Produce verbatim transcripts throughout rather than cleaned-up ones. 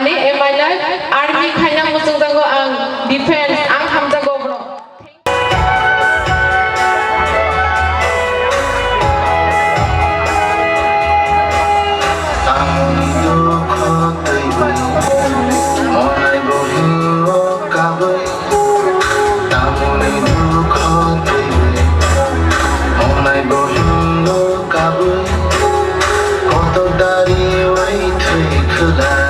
Ani M I life, army khaina muchungjago ang, defense, ang hamjago borok. Tamoni dukho twiwi, monai bo hingo kabwi. Tamoni dukho twiwi, monai bo hingo kabwi. Kotor dari wi thwi khwlai.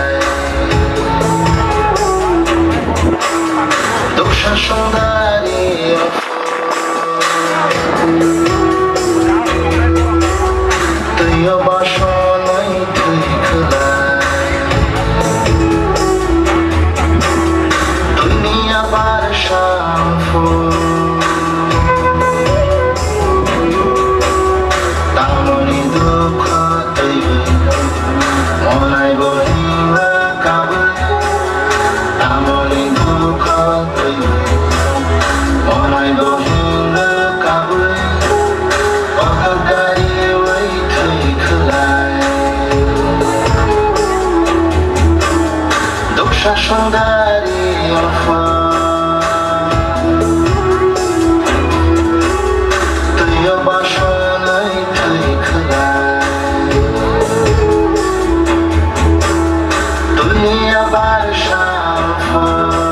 Duksa songdari twiyo basonwi thwi khwlai. Twiya bar samphuru. Tamoni dukho twiwi, monai bo hingo kabwi. Tamoni dukho twiwi, monai bo hingo kabwi. Kotor dari wi thwi khwlai. Duksa songdari ongkho. Twiyo basonwi thwi khwlai. Twiya bar samphuru.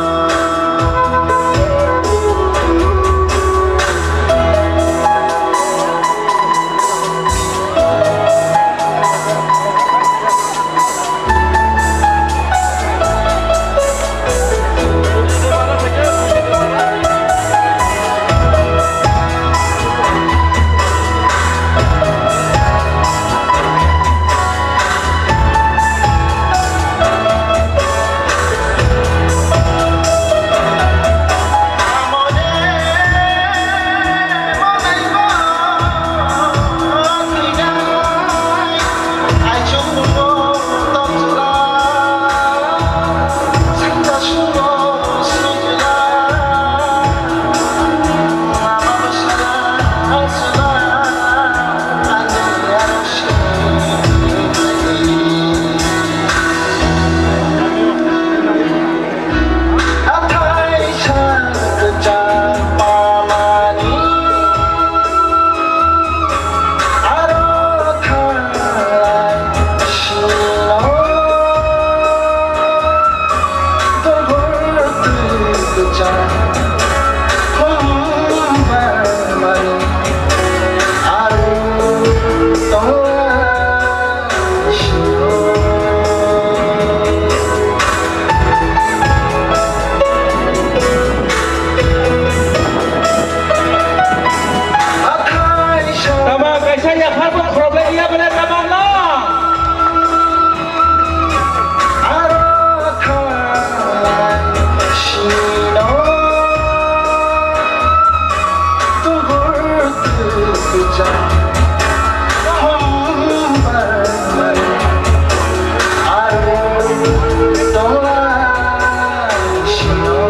Hathai sa kwchang pamani aro thanglai sino. Tongthor twi kwchang hum barmani aro tongla. Tama kaisa yaphar bo problem ya bole tama no. Aro thanglai sino. Tongthor twi kwchang hum barmani aro tongla sino.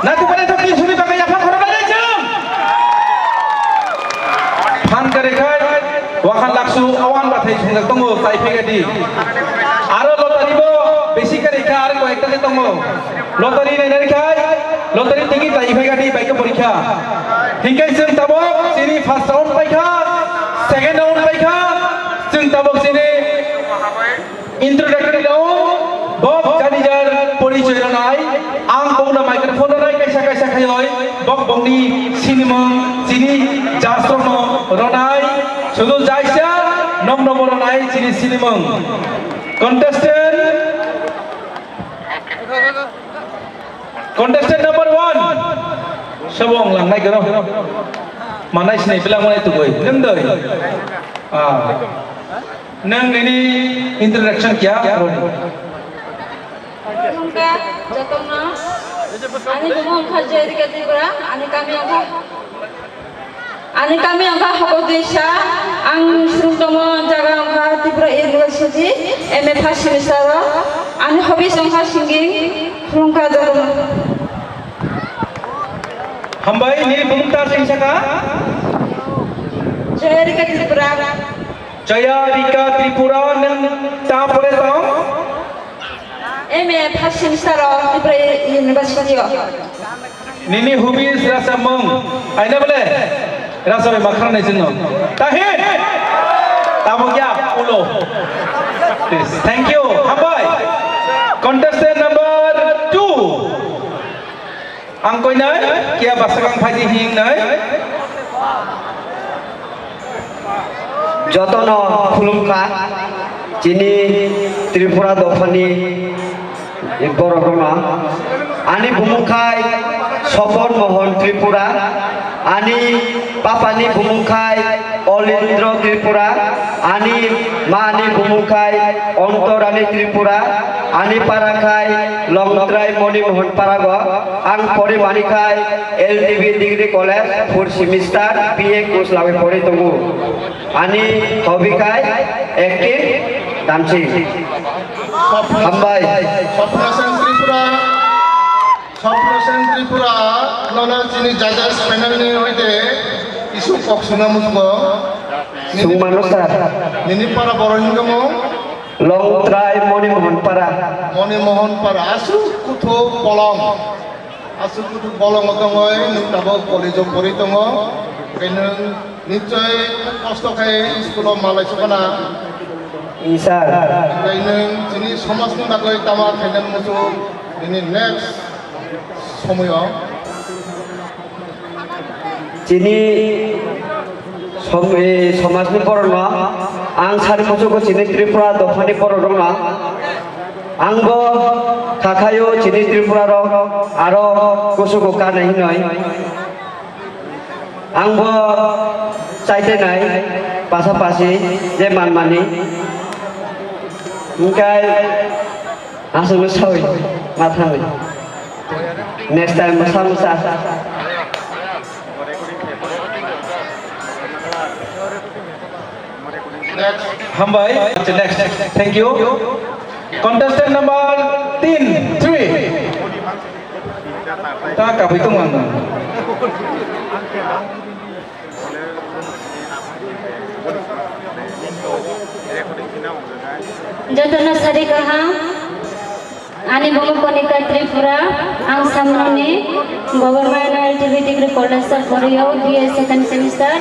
Naitugmani thokni sumi bagwi yaphang khoroknai chwng. Phan kwrwi khai wakhan laksu awan bathai thwngjak tongo, chai phai di. Aro lottery bo bisi kwrwi kha, aro koyekta se tongo. Lottery nainai khai, lottery ticket chai phai di, baikhe porikha. Hinkhe chwng tabok chini first round paikha, second round paikha, chwng tabok chini introductory round, bok jani jar porichoi rwnai, ang bokno microphone rwnai, kaisa kaisa khaioi, bok bokni sinimung, chini jasrokno rwnai, sudu jaisa nokno bo rwnai chini sinimung. Contestant, contestant number one, sabo wng langnai gano, manai sinai bilang manai tugui, nung doi? Ah. Nwng nini introduction kya? Khulumkha jotono. Ani bumu wngkha Joyrika Tripura, ani kami wngkha, ani kami wngkha Hokotwisa, ang swrwng tongo jaga wngkha Tripura University, M A first semester o, ani hobbies wngkha singing, khulumkha jotono. Hambai, nini bumu ta sing saka? Joyrika Tripura. Joya Rika Tripura, nwng ta pore tong? M A first semester o Tripura University o. Nini hobbies rasa mung. Aina bole? Rasa bai makhra nai sinno. Tahin. Tamo kya? Ulo. Please. Thank you. Hambai. Contestant number two. Ang koinai, kiya basakang phaidi hingnai. Jotono khulumkha, chini Tripura dophani borok rokno. Ani bumung khai Sopon Mohon Tripura, ani papani bumung khai Olindro Tripura, ani mani bumung khai Ontorani Tripura, ani para khai Longtrai Moni Mohon Parago, ang pori mani khai L T B Degree College, fourth semester, B A course lagwi pori tongo. Ani hobby khai acting, dancing. Hambai. Sopna Sen Tripura. Sopna Sen Tripura, nono chini judges panel ni hoite kisu kok suna musgo. Sungmano sir. Nini para boro hingomo? Longtrai Moni Mohon Para. Moni Mohon Para. Aswk kuthuk bolong. Aswk kuthuk bolong tongoi, nwng tabok college o pori tongo. Khe nwng nichoi kosto khai school o malai sokana. Sir. Khe nwng chini somaj ni bagwi tama khainani muchung nini next somoyo. Chini som-, eh, somajni borokno ang sari muchungo chini Tripura dophani borokno ang bo kakhayo chini Tripura rok aro kusugo kanai hinoi. Ang bo chaite nai pasapasi je manmani. Hingkai aswkno sawi ma thangwi. Next time bwsa bwsa. Hambai. Next. Thank you. Contestant number tin, three. Ta kabui tong ang. Jotono sari kaham. Ani bumu Konika Tripura. Ang Samnoni Government L T B Degree College o porio, B A second semester.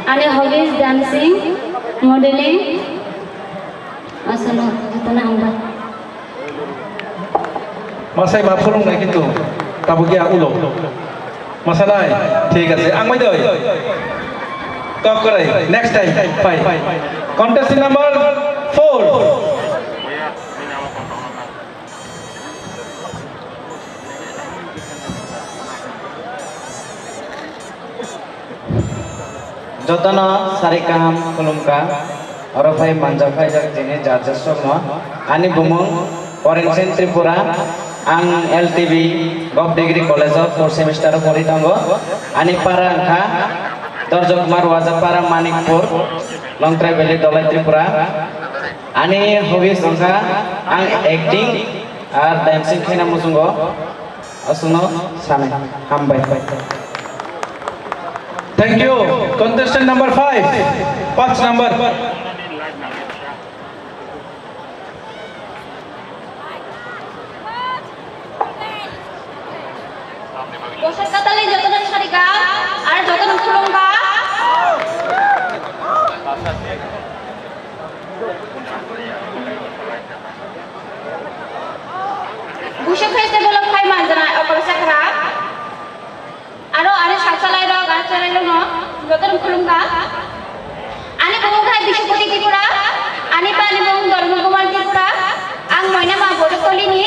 Ani hobbies dancing, modeling. Aswkno jotono hambai. Masai ma phulung nai kintu tabuk ya ulo. Masanai, thik ase, ang mai doi. Kok korai, next time, pai. Contestant number four. Jotono sari kaham khulumkha. Oro phai manjak phaijak chini judges rokno. Ani bumung Orensen Tripura. Ang L T B Gov Degree College o fourth semester o pori tongo. Ani para wngkha Dorjo Kumar Wajapara, Manikpur, Longtrai Valley, Dholai, Tripura. Ani hobbies wngkha ang acting ar dancing khaina muchungo. Aswkno sanai. Hambai. Thank you. Contestant number five. Panch number. Bosor katalni jotono sarika, ar jotono khulumba. Busu festival o phai manjana okra sakra. Aro ani saksalai rok, ani chwrai rok no jotono khulumkha. Ani bumung khai Bisupati Tripura, ani pa ni bumung Dharma Kumar Tripura, ang moina ma Borotoli ni.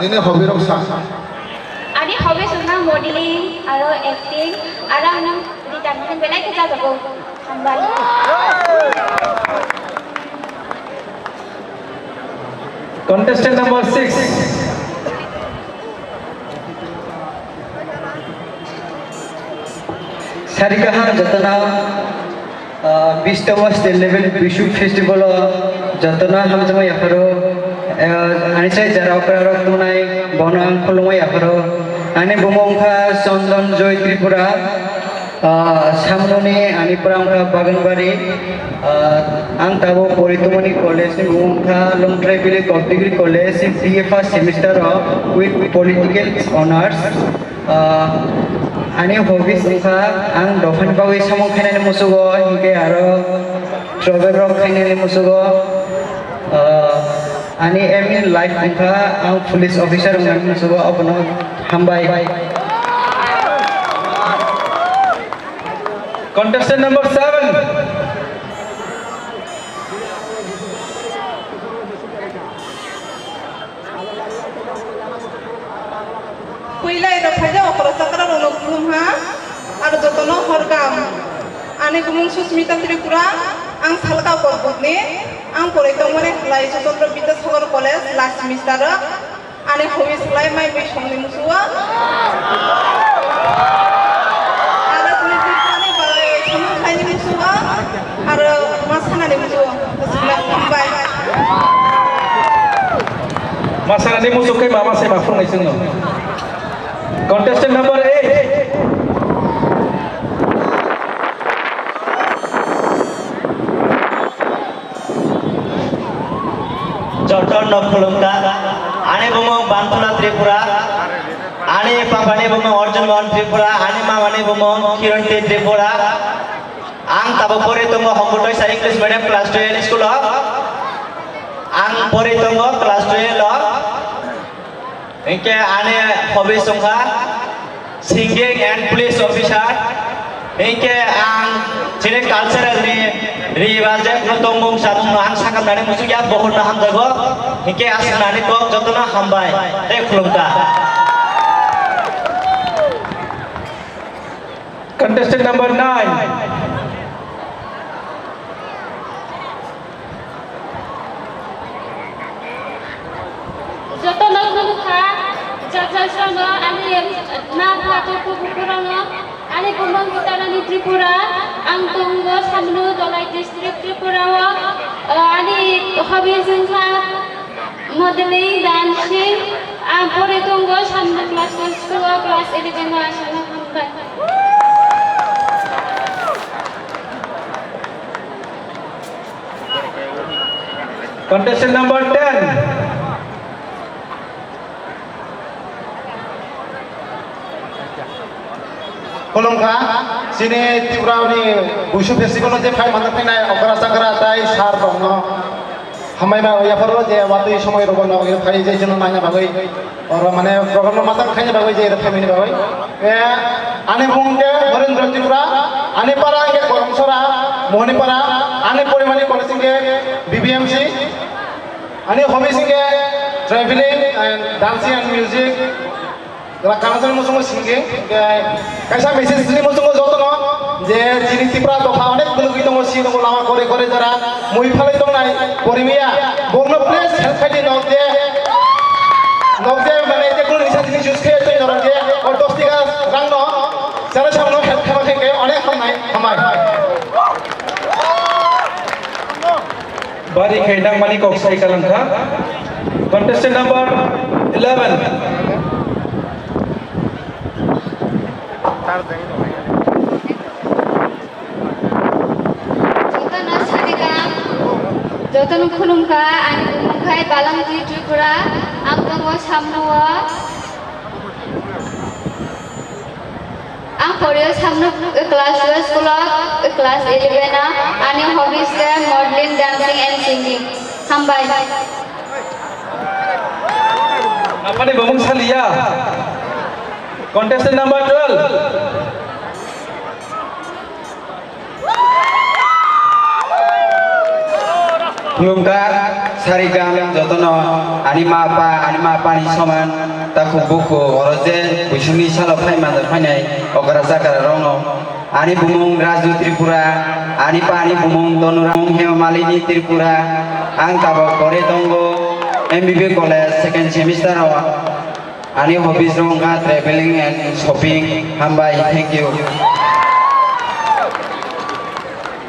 Nini hobby rok sa. Ani hobby songkha modeling, aro acting, aro ang nang guitar belai khe chajago. Hambai. Contestant number six. Sari kaham jotono, ah, bish tomo state level Bisu festival o jotono hamjakma yapharo, ah, ani sai jara okra rok tongnai bono ang khulumwi yapharo. Ani bumung kha Chandan Joy Tripura. Ah, samnoni ani pura wngkha Baganbari. Ah, ang tabuk pori tongmani college ni bumung wngkha Longtrai Valley Degree College, B A first semester o with political honors. Ah, ani hobbies wngkha ang dophani bagwi samung khainani musugo, hinkhe aro travel rok khainani musugo. Ah, ani aim in life wngkha ang police officer wngnani musugo, abono hambai. Contestant number seven. Puila eno phaijak okra chakra rokno khulum ha, aro jotono hor kaham. Ani bumung Susmita Tripura, ang Salka Korbutni, ang poroi tongmani Halai Sotondro Bidyasagar College last semester o. Ani hobby slai mai mui songni musugo. Aro chini Tripurani bagwi samung khlaini musugo. Aro ma sanani musugo. Hambai. Ma sanani musuk khe mama se ma phungnai chwngno. Contestant number eight. Jotono khulumkha. Ani bumung Bantula Tripura, ani papani bumung Arjun Mohan Tripura, ani mamani bumung Kiranti Tripura. Ang tabuk pori tongo Hongkotoi sa English medium class twelve school o. Ang pori tongo class twelve o. Hinkhe ani hobby wngkha singing and police officer. Hinkhe ang chini cultural ni riba je kuno tongmung samung no ang sakam nani muchungya, bohor no hamjago. Hinkhe aswk nani kok jotono hambai tei khulumkha. Contestant number nine. Jotono khulumkha, jajal songno ani na phato kubu kurango, ani bumung Gitarani Tripura, ang tongo Samnu Dolai district Tripura o, ani hobby wngkha modeling, dancing, ang pore tongo Samnu class ten school o class eleven o asano hambai. Contestant number ten. Khulumkha, chini Tripura ni Busu festival o je phai manjak phainai okra chakra tai sir rokno hambai ma yapharo je watwi somoi rogo nog phai je chwngno naina bagwi. Oro mane program no majak khaina bagwi je ero phaimani bagwi. Eh, ani bung ke Horendra Tripura, ani para ke Koromsora, Mohoni para, ani porimani college ke B B M C, ani hobby ke traveling and dancing and music. Jora kanasani muchungo singing, ke kaisa message ni muchungo jotono je chini Tripura dopha onek bulugwi tongo, si tongo lama kore kore jora. Mui phalai tongnai porimiya, bongno please help khaidi, nok je, nok je mane je kono nisa jinis use khe twi norok je o dos tiga rang no jara samno help khama khe onek hamnai, hambai. Bari khe nangmani kok sai kalangkha. Contestant number eleven. Jotono sarigang, jotono khulumkha, ani bumung khai Balangti Tripura, ang tongo samno o. Ang porio samno class twelve school o, class eleven o, ani hobbies khe modeling, dancing and singing. Hambai. Apani bumung saliya. Contestant number twelve. Khulumkha, sarigang jotono ani ma apa, ani ma apani soman takhuk bukhuk oro je buisongni salo phai manjak phainai okra chakra rokno. Ani bumung Raju Tripura, ani pa ani bumung Donu Raju, Hema Malini Tripura, ang tabok pore tongo M B B College second semester o. Ani hobbies rok wngkha traveling and shopping. Hambai, thank you.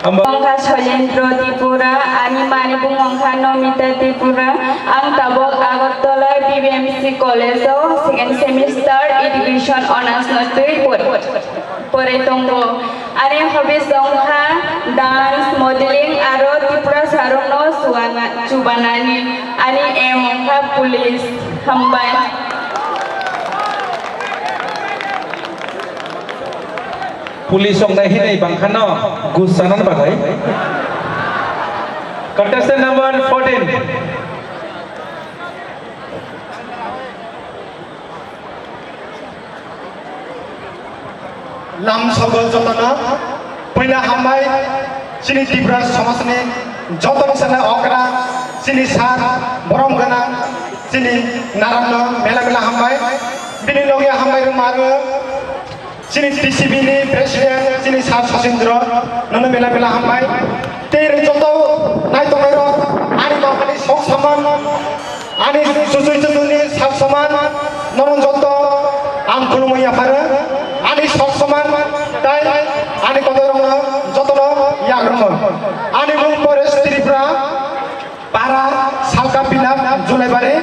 Hambai. Wngkha Shailendra Tripura, ani mani bumung wngkha Nomita Tripura. Ang tabok Agartala B B M C College o second semester education honours no twi por-, pore tongo. Ani hobbies wngkha dance, modeling aro Tripura sarokno chuana-, chubanani. Ani aim wngkha police. Hambai. Police wngnai hinwi bangkhano gus chanani bagwi. Contestant number fourteen. Lam sogo jotono puila hambai chini Tripura somajni jotono sana okra chini sir borom gana chini naramno mela mela hambai bini logi hambai rwma rw chini T C B ni president chini sir Sachindra nono mela mela hambai tei joto naitongnai rok ani mamani sok saman Ani chuchwi chuchwini sak saman nono joto ang khulumwi yapharo. Ani sak saman tai ani kotorokno jotono yagrwng. Ani mung Paresh Tripura, para Salka Pilak, Julaibari.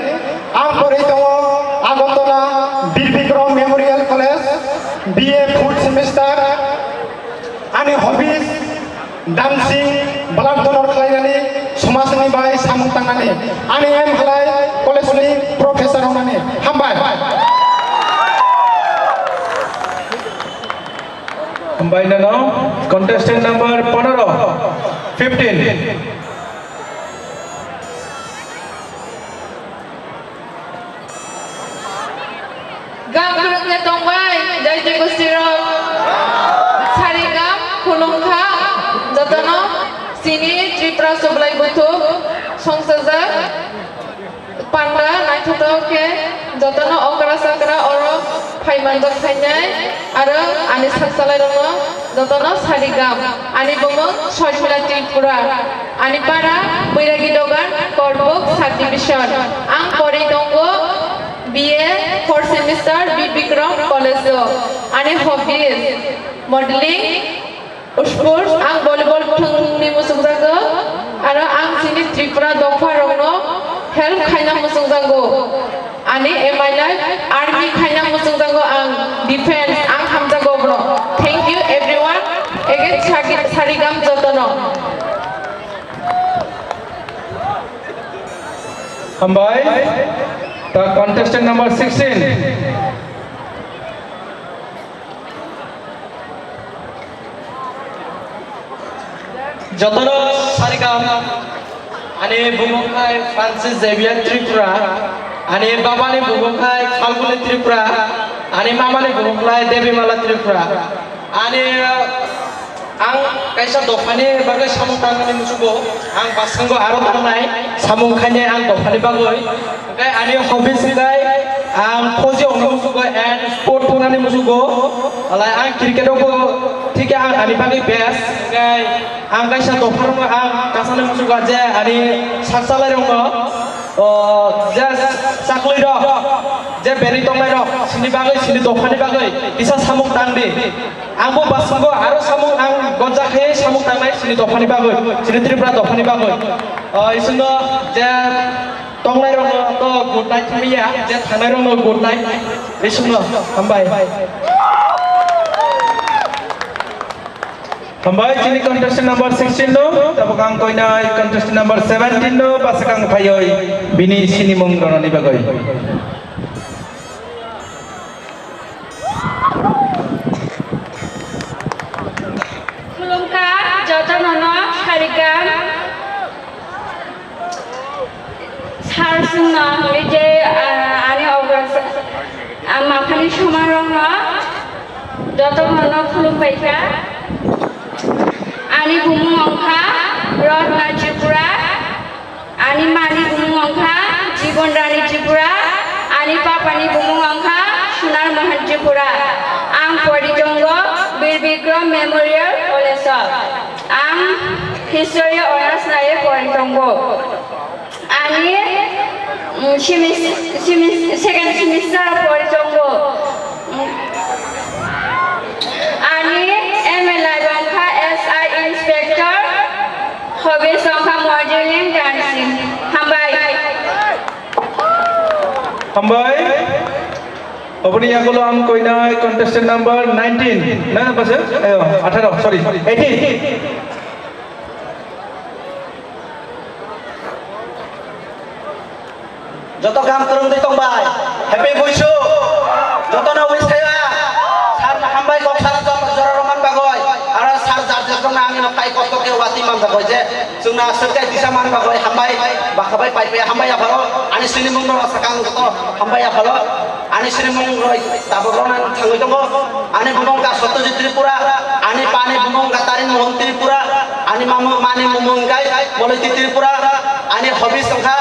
Ang porwi tongo Agartala Bir Bikram Memorial College, B A fourth semester. Ani hobbies, dancing, blood donor khlainani, somajni bai samung tangnani. Ani aim halai college ni professor wngnani. Hambai. Hambai nono, contestant number pondro, fifteen. Gam khulumkhe tongbai, jai jai gostirok. Sari gam khulumkha jotono chini Tripura Sublai Buthuk songsajak panda naithotok khe jotono okra chakra oro phai manjak phainai. Aro ani sak salairokno jotono sari gam. Ani bumung Soimila Tripura. Ani para Bairagi Dogan, Korbuk subdivision. Ang porwi tongo B A fourth semester B Bikram College o. Ani hobbies, modeling, sports, ang volleyball thwngni muchungjago. Aro ang chini Tripura dopha rokno help khaina muchungjago. Ani aim in life army khaina muchungjago ang, defense, ang hamjago bono. Thank you everyone. Again sari-, sarigam jotono. Hambai. The contestant number sixteen. Jotono sarigam, ani bumung khai Francis Xavier Tripura, ani babani bumung khai Phalguni Tripura, ani mamani bumung khai Debimala Tripura. Ani, uh, ang kaisa dophani bagwi samung tangnani musugo, ang baskango aro tangnai samung khainai ang dophani bagwi. Hwnkhe ani hobbies hwnkhe ang phoji ongna musugo and sport thungnani musugo. Alai ang cricket o bo thik khe ang ani bagwi best. Hwnkhe ang kaisa dopha rokno ang kasana musugo je ani sak salai rokno, o, je chakloi rok, je berwi tongnai rok, sini bagwi, sini dophani bagwi kisa samung tang di. Ang bo baskango aro samung ang gonja khe samung tangnai sini dophani bagwi, sini Tripura dophani bagwi. Ah, isungno je tongnairokno to good night hwnwi ya, je thangnairokno good night. Isungno hambai. Hambai chini contestant number sixteen no, tabuk ang koinai contestant number seventeen no, bwswk ang phaiwi bini sinimung ronani bagwi. Khulumkha jotono no sarikam. Sir chwngno hwnwi je, ah, ani ogra, ah, maphani somanrokno jotono no khulumpai kha. Ani bumung wngkha Ratna Tripura, ani mani bumung wngkha Jibon Rani Tripura, ani papani bumung wngkha Sunar Mohan Tripura. Ang pori tongo Bir Bikram Memorial College o. Ang History Honours nai pori tongo. Ani, mm, semis-, semis-, second semester pori tongo. Mm. Ani M A lai wngkha S I inspector, hobby wngkha modeling, dancing. Hambai. Hambai. Oboni yagulo ang koinai contestant number nineteen. Na, basa? Ayo, atharo, sorry, eighteen. Joto gam kwrwngwi tongbai. Happy Buisu. Jotono wish khaio. Sir no hambai kok sir jora romani bagwi. Aro sir jar jar jongno angino tai kosto khe wati manjak bai je. Chwngno aswk khe disa man bagwi hambai. Bakhabai pai pai hambai apharo. Ani sinimung no sakang joto hambai apharo. Ani sinimung roi tabuk rona thangwi tongo. Ani bumung ka Satyajit Tripura, ani pani bumung ka Tarin Mohan Tripura, ani mamu mani bumung kai Moloiti Tripura, ani hobbies wngkha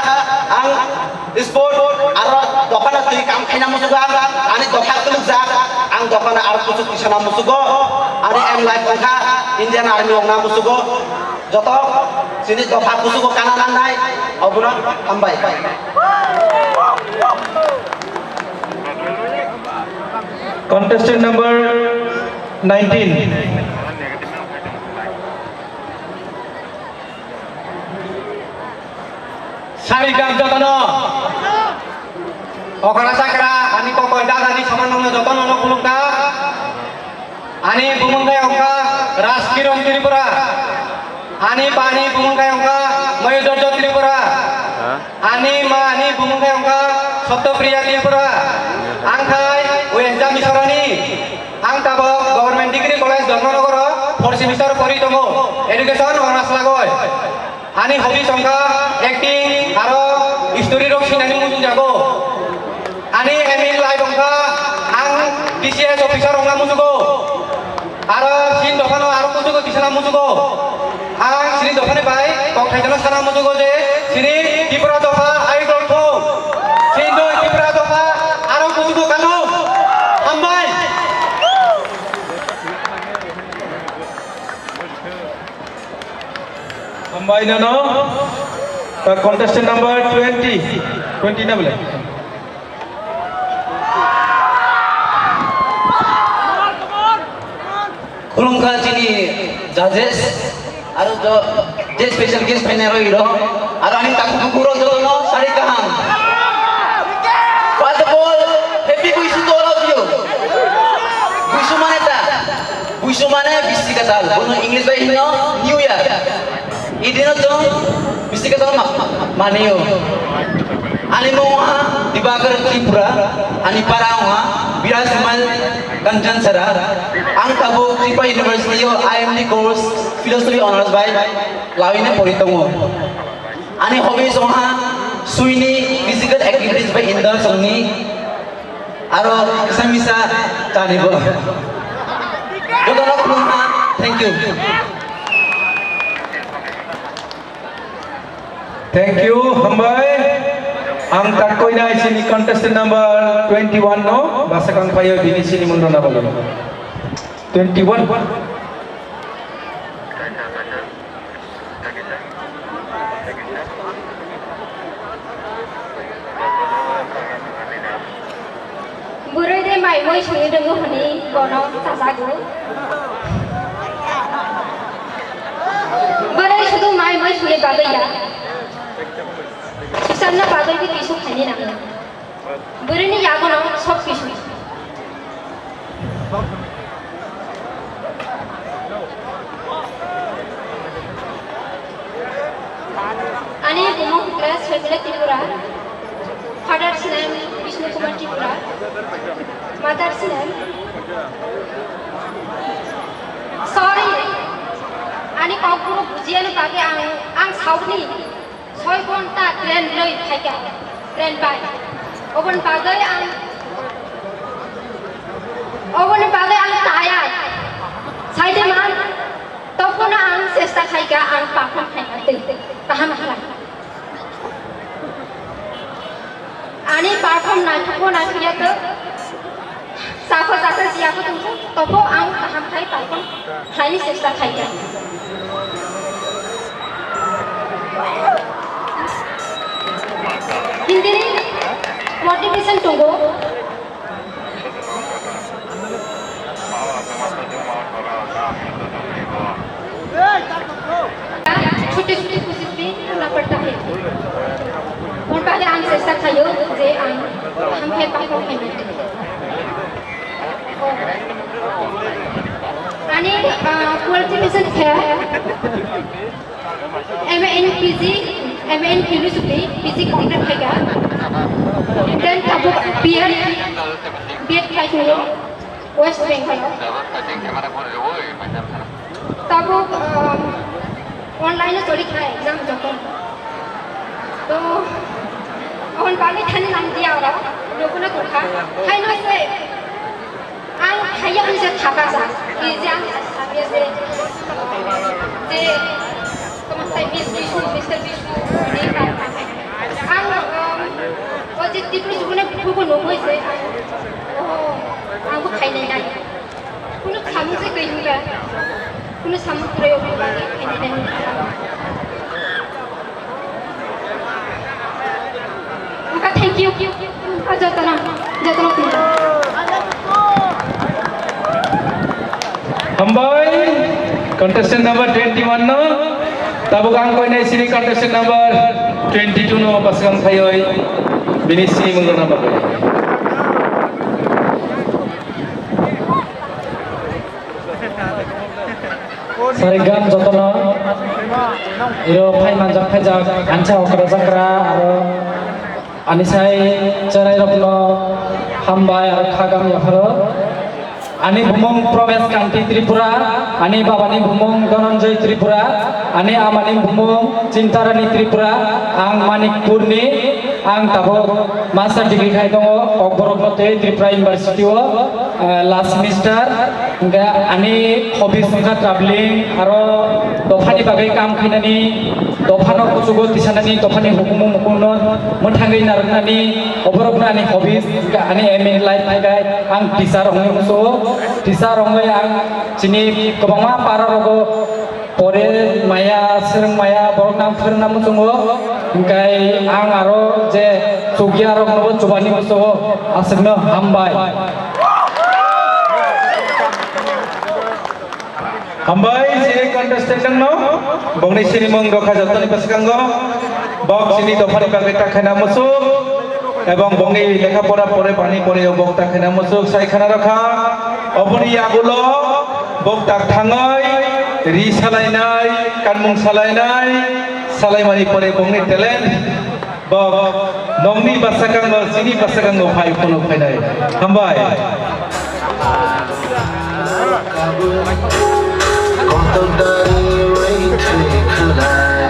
ang sport, aro dophano twi kam khaina musugo ang, ani dopha kwlwkjak, ang dophano aro kuchuk tisana musugo, ani aim life wngkha Indian Army wngna musugo. Joto chini dopha kuchugo kana nangnai, obono hambai. Contestant number nineteen. Sari gam jotono. Okra chakra, ani kokoi dada ni soman nongno jotono no khulumkha. Ani bumung khe wngkha Rajkiran Tripura. Ani pani bumung khe wngkha Mayudhwaj Tripura. Ani ma ani bumung khe wngkha Satyapriya Tripura. Ang khai West Jamisarani. Ang tabok Government Degree College Dharmanagar o fourth semester pori tongo. Education honours lagoi. Ani hobby wngkha acting aro story rok sinani muchung jago. Ani aim in life wngkha ang D C S officer wngna muchugo. Aro sin dophano aro muchugo tisana muchugo. Ang sini dophani bai kok thaijano sana muchugo je sini Tripura dopha ai dol thung. Sini doi Tripura dopha aro muchugo kanu. Hambai. Hambai nono. Ta contestant number twenty, twenty na bole. Khulumkha chini judges, aro jo, je special guest phainai rok iro, aro ani takhuk bukhuk rok jotono sari kaham. First of all, happy Buisu to all of you. Buisu mane ta, Buisu mane bisi kwtal, bono English bai hino New Year. Idino chwng bisi kwtal ma-, ma-, manio. Ani mung ha Dibakar Tripura, ani para ha Biraj Mal Kanchansara. Ang tabuk Tripura University o I M D course Philosophy Honours bai lawine pori tongo. Ani hobby songha suini physical activities bai indulge ongni. Aro kisa misa chanibo. Jotono khulumkha. Thank you. Thank you, hambai. Ang tak koinai sini contestant number twenty-one no, bwswk ang phaio bini sinimung rona bagwi. Twenty-one. Bwrwi de mai moi songwi rwngo hwnwi bono chajago. Bwrwi sudu mai moi songwi bagwi ya. Bwrwini yagono sob kisu. Ani bumung hwnkhe Soibila Tripura, father's name Bishnu Kumar Tripura, mother's name, sorry, ani kokborok bujiyani bagwi ang, ang saukni soi ghonta train loi phaikha, train bai. Oboni bagwi ang, oboni bagwi ang tayar. Saide man, tokhono ang chesta khaikha, ang perform khaina tei kaham khlai. Ani perform naithokgo naithokya khe, chakho chakho jiya kho tongkha, tokho ang kaham khai perform khlaini chesta khaikha. Hindi ni motivation tongo. छोटे छोटे कोशिश भी करना पड़ता है। और पहले आंग चेष्टा खायो जे आंग हम है पापा है। Ani qualification है। M A in P G, M A in Philosophy, P G complete khaikha. Then tabuk B Ed, B Ed khlai tongo West Bengal o. Tabuk, um, online o choli kha exam joto. To, on bagwi thani nang dia oro, nokuna kokha. Haino se, Ang haiya hwnse thaka sa, ki je ang sakya je, je, tamo tai Miss Bishu, Mister Bishu, ni ka thaka. Ang, um, o je Tripura jibone buku nungoi se, ang, oh, ang bo khainai nai. Kuno samung se kaihuya, kuno samung kurai obi ba khainai nai. Wngkha, thank you. Wngkha, jotono, jotono thank you. Hambai, contestant number twenty-one no. Tabuk ang koinai sini contestant number twenty-two no bwskang phaioi bini sini mungno number. Sarigam jotono iro phai manjak phaijak ansa okra jakra aro ani sai cherai rokno hambai aro khagam yapharo. Ani bumung Promesh Kanti Tripura, ani babani bumung Dhananjay Tripura, ani amani bumung Chintarani Tripura, ang Manikpurni, ang tabuk master degree khai tongo, Kokborok no tei Tripura University o. Ah, last semester, hingke ani hobbies wngkha traveling, aro dophani bagwi kam khainani, dophano kuchugo tisanani, dophani hukumu mukuno mwthangwi narwknani, oborokno ani hobbies, hingke ani aim in life hingke ang teacher wngwi muchungo, teacher wngwi ang chini kwbangma para rogo Pore maya, swrwng maya, borok nang phwrwngna muchungo, hingkai ang aro je chukya rok nobo chubani muchungo, aswkno hambai. Hambai, je contestant no, bongni sinimung rokha jotoni bwskango, bok sini dophani bagwi ta khaina muchung. Ebong bongni lekha pora pore bani pore o bok ta khaina muchuk sai khana rokha. Oboni yagulo bok tak thangoi ri salainai, kanmung salainai, salaimani pore bongni talent. Bok nongni bwsakangno, chini bwsakangno phai phunuk phainai. Hambai. Kotor dari wai thwi khwlai.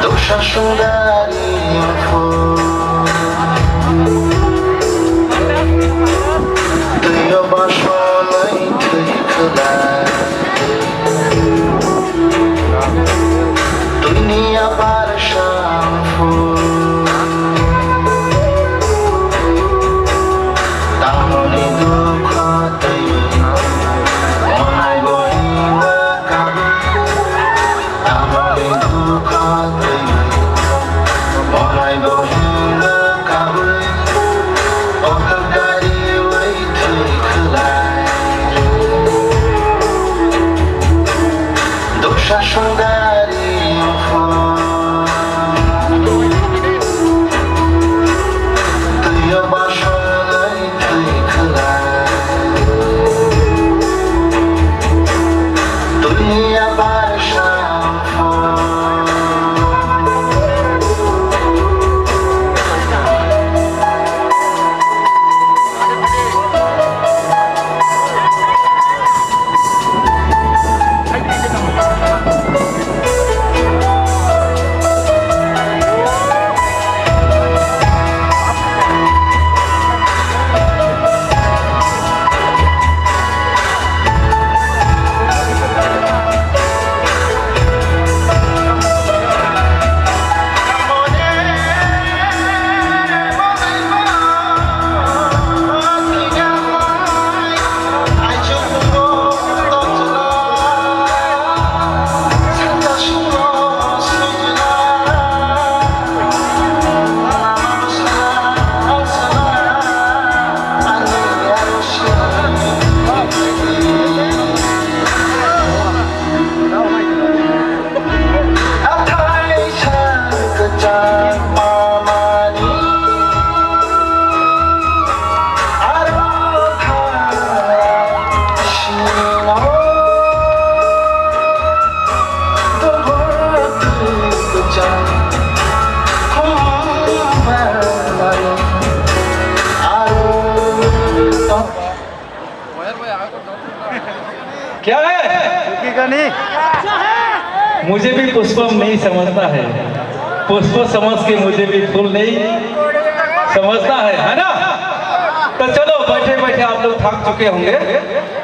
Dosa sundari info. Twiyo basonai thwi khwlai. Twini abar sangphu. Tamoni dukho twi. Onai bo hima kabwi. Tamoni dukho twi. Onai bo hima kabwi. Otok dari wai thwi khwlai. Dosa sundari info. क्या है? मुझे भी पुष्पम नहीं समझता है, पुष्प समझ के मुझे भी फूल नहीं समझता है, है ना? तो चलो, बैठे बैठे आप लोग थक चुके होंगे,